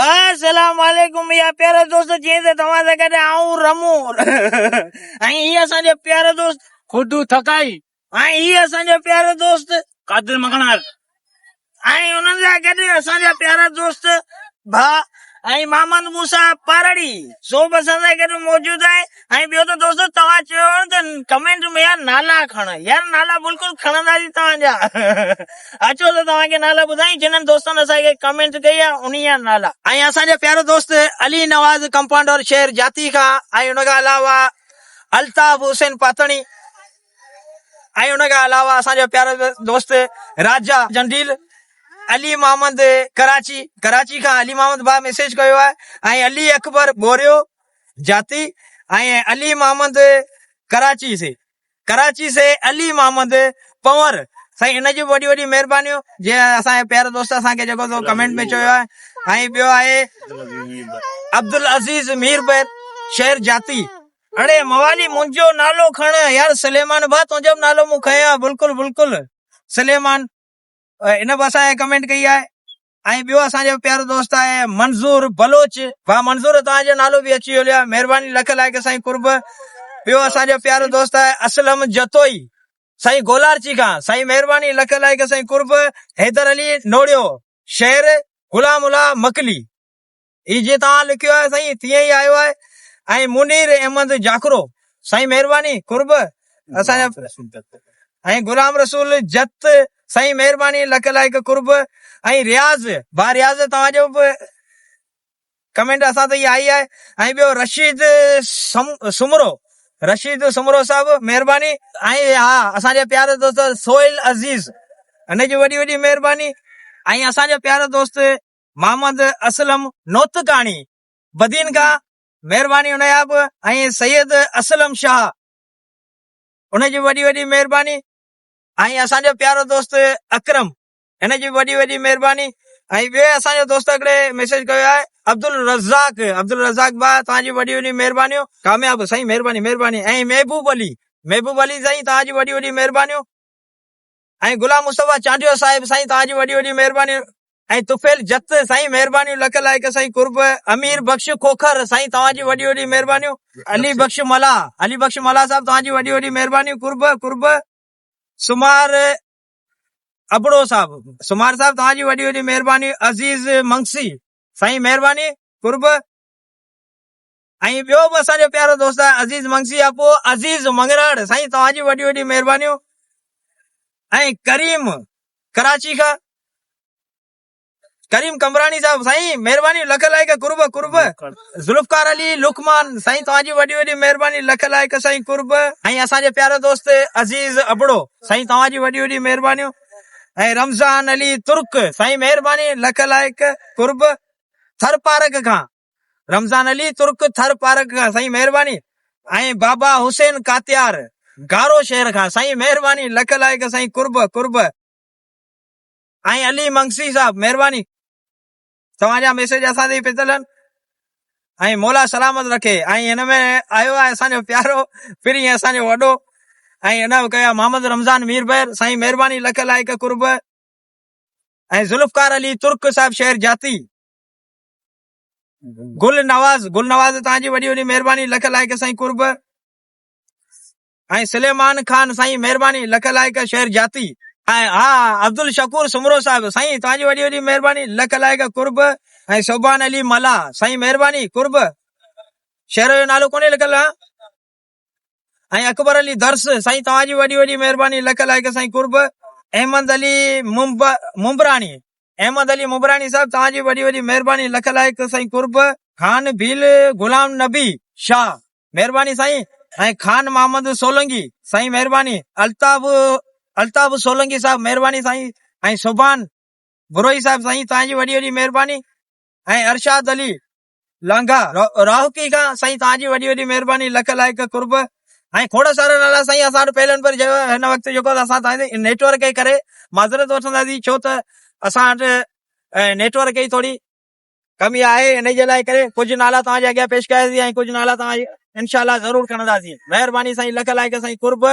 السلام عليڪم يا پيارا دوست جيئن ته توهان سان گڏ آئون رمون ۽ هي اسان جو پيارو دوست خدو ٿڪائي ۽ هي اسان جو پيارو دوست قادر مگڻار ۽ انهن سان گڏ اسان جا پيارا دوست ڀاء ۽ محمد موسيٰ پارڙي سو به اسان سان گڏ موجود آهي ۽ ٻيو ته دوستو توهان چيو هو ته ڪمينٽ ۾ يار نالا کڻ يار نالا بلڪل کڻنداسين توهان جا اچو ته توهان کي نالا ٻڌايون جنھن دوستن اسان کي ڪمينٽ ڪئي آهي انهي جا نالا. ۽ اسان جو پيارو دوست علي نواز ڪمپائونڊر شهر جاتي کان ۽ ان کان علاوه الطاف حسين پاتڻي ۽ ان کان علاوه اسان جو پيارو دوست راجا جنڊيل علي محمد ڪراچي ڪراچي کان علي محمد ڀاء ميسيج ڪيو آهي ۽ علي اڪبر ٻوريو جاتي ۽ علي محمد ڪراچي سي ڪراچي سي علي محمد پنور سائين ان جون وڏي وڏي مهربانيون جنهن اسان جي پيارو دوست اسان کي جيڪو سو ڪمينٽ ۾ چيو آهي ۽ ٻيو آهي عبدالعزيز مير بير شهر جاتي اڙي موالي منهنجو نالو کڻ يار سليمان ڀا تنهنجو به نالو مون کنيو آهي بلڪل بلڪل سليمان ان به اسان کي ڪمينٽ ڪئي آهي ۽ ٻيو اسان جو پيارو دوست آهي منظور بلوچ ڀا منظور توهان جو نالو به اچي ويو آهي مهرباني لک لائق سائين قرب ٻيو اسان جو پيارو دوست آهي اسلم جتوئي سائين گولارچي کان سائين مهرباني لک لائق سائين قرب حيدر علي نوڙيو شهر غلام الله مڪلي هي جيئن توهان لکيو آهي سائين تيئن ئي آيو آهي ۽ منير احمد جاکرو سائين مهرباني قرب اسان جا ۽ غلام رسول جت سائين مهرباني لک لائق قرب ۽ رياض ڀا رياض توهان جو به ڪمينٽ اسان تائين آئي آهي ۽ ٻيو رشيد سمرو رشيد سمرو صاحب مهرباني ۽ ها اسان جا پيارا دوست سهيل عزيز ان جي وڏي وڏي مهرباني ۽ اسان جو پيارو دوست محمد اسلم نوتڪاڻي بدين کان مهرباني ان جا به ۽ سيد اسلم شاهه ان جي وڏي وڏي مهرباني ۽ اسان جو پيارو دوست اڪرم ان جي وڏي وڏي مهرباني ۽ ٻيو اسان جو دوست هڪڙي ميسيج ڪيو آهي عبدالرزاق عبدالرزاق ڀاء توهان جي وڏي وڏي مهربانيون ڪامياب سائين مهرباني مهرباني ۽ محبوب علي محبوب علي سائين توهان جي وڏي وڏي مهربانيون ۽ غلام مصطفيٰ چانڊيو صاحب سائين توهان جي وڏي وڏي مهرباني ۽ طفيل جت سائين مهربانيون لک لائق سائين قرب امير بخش کوکر سائين توهان جي وڏي وڏي مهربانيون علي بخش ملاح علي بخش ملاح صاحب توهان جي وڏي وڏي مهربانيون قرب قرب سمار ابڙو صاحب سمار صاحب توهان جي وڏي وڏي مهرباني عزيز منگسي سائين مهرباني قرب ۽ ٻيو به اسان جو پيارو دوست آهي عزيز منگسي يا پوء عزيز مڱراڙ سائين توهان جي وڏي وڏي مهربانيون ۽ ڪريم ڪراچي کان ڪريم قمبراڻي صاحب سائين مهرباني لک لائق قرب قرب ذوالفقار علي لقمان سائين توهان جي وڏي وڏي مهرباني لک لائق سائين قرب ۽ اسان جو پيارو دوست عزيز ابڙو سائين توهان جي وڏي وڏي مهربانيون ۽ رمضان علي ترڪ سائين مهرباني لک لائق قرب ٿر پارڪ کان رمضان علي ترڪ ٿر پارڪ کان سائين مهرباني ۽ بابا حسين ڪاتيار گارو شهر کان سائين مهرباني لک لائق سائين قرب قرب ۽ علي منگسي صاحب مهرباني توهان جا ميسيج اسان تائين پهتل آهن ۽ مولا سلامت رکي ۽ هن ۾ آيو آهي اسان جو پيارو پرين اسان جو وڏو ۽ هن ڪيا محمد رمضان مير بحر سائين مهرباني لک لائق قرب ۽ ذوالفقار علي ترڪ صاحب شهر جاتي گل نواز گل نواز توهان جي وڏي وڏي مهرباني لک لائق سائين قرب ۽ سليمان خان سائين مهرباني لک لائق شهر جاتي ۽ ها عبدالشڪور سمرو صاحب سائين توهان جي وڏي وڏي مهرباني لک لائق قرب ۽ سوبان علي ملاح سائين مهرباني قرب شهر جو نالو ڪونهي لکل ها ۽ اڪبر علي درس سائين توهان جي وڏي وڏي مهرباني لک لائق سائين قرب احمد علي ممبراڻي احمد علي ممبراڻي صاحب توهان جي وڏي وڏي مهرباني لک لائق سائين قرب خان ڀيل غلام نبي شاهه مهرباني سائين ۽ خان محمد سولنگي سائين مهرباني الطاف الطاف سولنگي صاحب مهرباني سائين ۽ سبحان بروهي صاحب سائين توهان جي وڏي وڏي مهرباني ۽ ارشاد علي لانگاهه راهوڪي کان سائين توهان جي وڏي وڏي مهرباني لک لائق قرب ۽ کوڙ سارا نالا سائين اسان وٽ پهلن پر جيڪو هن وقت جيڪو اسان توهان جي نيٽورڪ جي ڪري معذرت وٺنداسين ڇو ته اسان وٽ نيٽورڪ جي ٿوري ڪمي آهي ان جي لاء ڪري ڪجهه نالا توهان جي اڳيان پيش ڪياسين ۽ ڪجهه نالا توهان انشاء الله ضرور کڻنداسين مهرباني سائين لک لائق سائين قرب.